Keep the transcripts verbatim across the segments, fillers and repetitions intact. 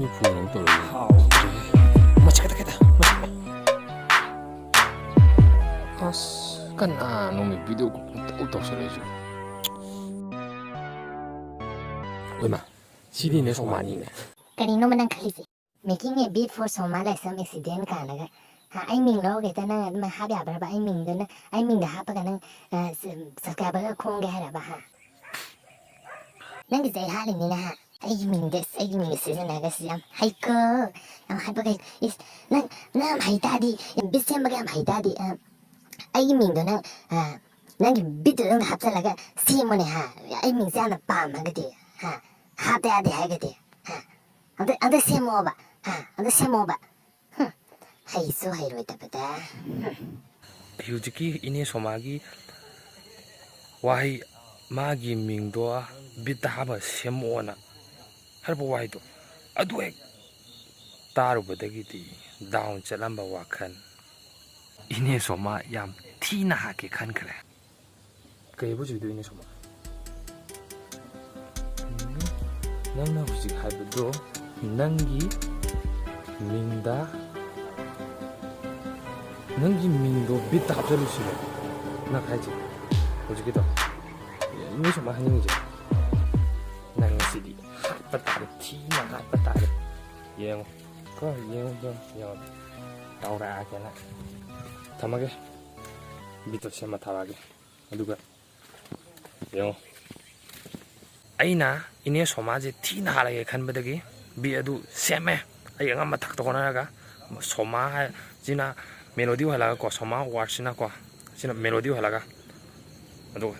Phone ꯑꯃꯨꯛ ꯇꯧꯔꯛꯏꯅꯦ꯫ ꯃꯁꯤ ꯈꯤꯇ, ꯈꯤꯇ, ꯃꯁꯤ꯫ ꯑꯁ, ꯀꯅꯥꯅꯣꯃꯤ video call ꯄꯪꯇꯧ ꯇꯧꯁꯜꯂꯛꯏꯁꯤꯕꯣ? ꯍꯣꯏꯃ, ꯁꯤꯗꯤ ꯅꯦ ꯁꯣꯃꯥꯅꯤꯅꯦ꯫ ꯀꯔꯤꯅꯣꯃ ꯅꯪ ꯈꯜꯂꯤꯁꯦ? Making a bid for Soma like some accident ꯀꯥꯏꯅꯒ꯫ ꯍꯥ, ꯑꯩ ꯃꯤꯡ ꯂꯧꯔꯒ ꯍꯦꯛꯇ ꯅꯪ ꯑꯗꯨꯃꯥꯏꯅ ꯍꯥꯞ ꯌꯥꯕ꯭ꯔꯕ? ꯑꯩ ꯃꯤꯡꯗꯣ ꯅꯪ, ꯑꯩ ꯃꯤꯡꯗ ꯍꯥꯞꯄꯒ ꯅꯪ, ꯑ, ꯁ-, subscriberꯒ ꯈꯣꯝꯒꯦ ꯍꯥꯏꯔꯕ, ꯍꯥ? ꯅꯪꯒꯤꯁꯦ ꯑꯩ ꯍꯥꯠꯂꯤꯅꯤꯅ, ꯍꯥ? ꯑꯩꯒꯤ ꯃꯤꯡꯗ, ꯑꯩꯒꯤ ꯃꯤꯡꯗ ꯁꯤꯖꯤꯟꯅꯔꯒ ꯁꯤ ꯌꯥꯝ ꯍꯩꯀꯣ, ꯌꯥꯝ ꯍꯩꯕ ꯀꯩ-, ꯏꯁ, ꯅꯪ, ꯅꯪ ꯌꯥꯝ ꯍꯩ ꯇꯥꯔꯗꯤ, ꯌꯥꯝ bid ꯁꯦꯝꯕꯒ ꯌꯥꯝ ꯍꯩ ꯇꯥꯔꯗꯤ, ꯑ, ꯑꯩꯒꯤ ꯃꯤꯡꯗꯣ ꯅꯪ, ꯑ, ꯅꯪꯒꯤ bidꯇꯨꯗ ꯅꯪ ꯍꯥꯞꯆꯜꯂꯒ ꯁꯦꯝꯃꯣꯅꯦ, ꯍꯥ? ꯑꯩ ꯃꯤꯡꯁꯦ ꯌꯥꯝꯅ ꯄꯥꯝꯃꯒꯗꯤ, ꯍꯥ? ꯍꯥꯞꯇ ꯌꯥꯗꯦ ꯍꯥꯏꯔꯒꯗꯤ, ꯍꯥ? ꯑꯝꯇ, ꯑꯝꯇ ꯁꯦꯝꯃꯣꯕ, ꯍꯥ? ꯑꯝꯇ ꯁꯦꯝꯃꯣꯕ꯫ ꯍꯨꯝ, ꯍꯩꯁꯨ ꯍꯩꯔꯣꯏꯗꯕꯗ꯫ ꯍꯨꯝ꯫ ꯑꯩ ꯍꯧꯖꯤꯛꯀꯤ ꯏꯅꯦ ꯁꯣꯃꯥꯒꯤ ꯋꯥꯍꯩ, ꯃꯥꯒꯤ ꯃꯤꯡꯗꯣ bidꯇ ꯍꯥꯞꯄ ꯁꯦꯝꯃꯛꯑꯣꯅ ꯍꯥꯏꯔꯛꯄ ꯋꯥꯍꯩꯗꯣ, ꯑꯗꯨ ꯍꯦꯛ ꯇꯥꯔꯨꯕꯗꯒꯤꯗꯤ down ꯆꯠꯂꯝꯕ ꯋꯥꯈꯜ ꯏꯅꯦ ꯁꯣꯃꯥ ꯌꯥꯝ ꯊꯤꯅ ꯍꯥꯠꯀꯦ ꯈꯟꯈ꯭ꯔꯦ꯫ ꯀꯩꯕꯨ ꯆꯨꯗꯣꯏꯅꯣ ꯁꯣꯃꯥ? ꯎꯝ, ꯅꯪꯅ ꯍꯧꯖꯤꯛ ꯍꯥꯏꯕꯗꯣ ꯅꯪꯒꯤ ꯃꯤꯡꯗ, ꯅꯪꯒꯤ ꯃꯤꯡꯗꯣ bidꯇ ꯍꯥꯞꯆꯜꯂꯨꯁꯤꯔꯣ? ꯅꯪ ꯍꯥꯏꯁꯦ ꯍꯧꯖꯤꯛꯀꯤꯗꯣ? ꯃꯤ ꯁꯣꯃꯥ ꯍꯥꯏꯅꯤꯡꯉꯤꯁꯦ, ꯅꯪ ꯉꯁꯤꯗꯤ ꯍꯥꯠꯄ ꯇꯥꯔꯦ, ꯊꯤꯅ ꯍꯥꯠꯄ ꯇꯥꯔꯦ꯫ ꯌꯦꯡꯉꯣ ꯀꯣ, ꯌꯦꯡꯉꯣ, ꯌꯦꯡꯉꯣ, ꯌꯦꯡꯉꯣ꯫ ꯇꯧꯔꯛꯑꯒꯦ ꯅꯪ꯫ ꯊꯝꯃꯒꯦ꯫ Bidꯇꯣ ꯁꯦꯝꯃ ꯊꯥꯔꯛꯑꯒꯦ꯫ ꯑꯗꯨꯒ ꯌꯦꯡꯉꯣ꯫ ꯑꯩꯅ ꯏꯅꯦ ꯁꯣꯃꯥꯁꯦ ꯊꯤꯅ ꯍꯥꯠꯂꯒꯦ ꯈꯟꯕꯗꯒꯤ bid ꯑꯗꯨ ꯁꯦꯝꯃꯦ꯫ ꯑꯩ ꯑꯉꯝꯕ ꯊꯥꯛꯇ ꯍꯣꯠꯅꯔꯒ ꯁꯣꯃꯥ ꯍꯥꯏ-, ꯁꯤꯅ melody ꯑꯣꯏꯍꯜꯂꯒꯀꯣ, ꯁꯣꯃꯥ wordꯁꯤꯅꯀꯣ, ꯁꯤꯅ melody ꯑꯣꯏꯍꯜꯂꯒ ꯑꯗꯨꯒ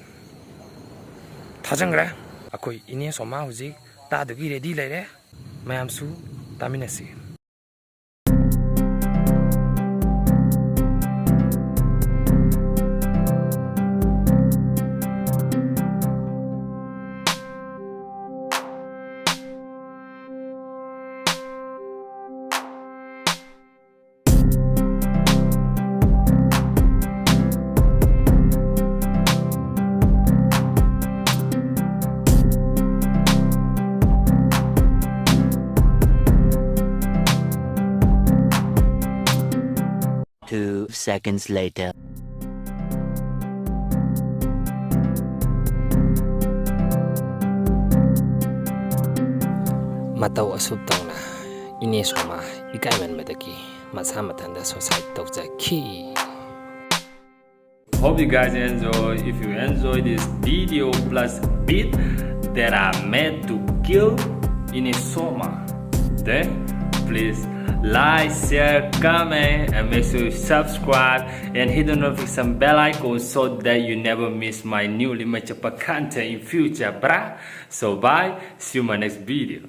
ꯊꯥꯖꯤꯟꯈ꯭ꯔꯦ꯫ ꯑꯩꯈꯣꯏ ꯏꯅꯦ ꯁꯣꯃꯥ ꯍꯧꯖꯤꯛ ꯇꯥꯗꯨꯒꯤ ready ꯂꯩꯔꯦ꯫ ꯃꯌꯥꯝꯁꯨ ꯇꯥꯃꯤꯟꯅꯁꯤ꯫ seconds later. ꯃꯇꯧ ꯑꯁꯨꯝ ꯇꯧꯅ ꯏꯅꯦ ꯁꯣꯃꯥ ꯏꯀꯥꯏꯃꯟꯕꯗꯒꯤ ꯃꯁꯥ ꯃꯊꯟꯇ suicide ꯇꯧꯖꯈꯤ꯫ Hope you guys enjoy. If you enjoy this video plus beat that I made to kill Inesoma, then please like, share, comment, and make sure you subscribe and hit the notification bell icon so that you never miss my newly made content in future, bruh. So bye, see you in my next video.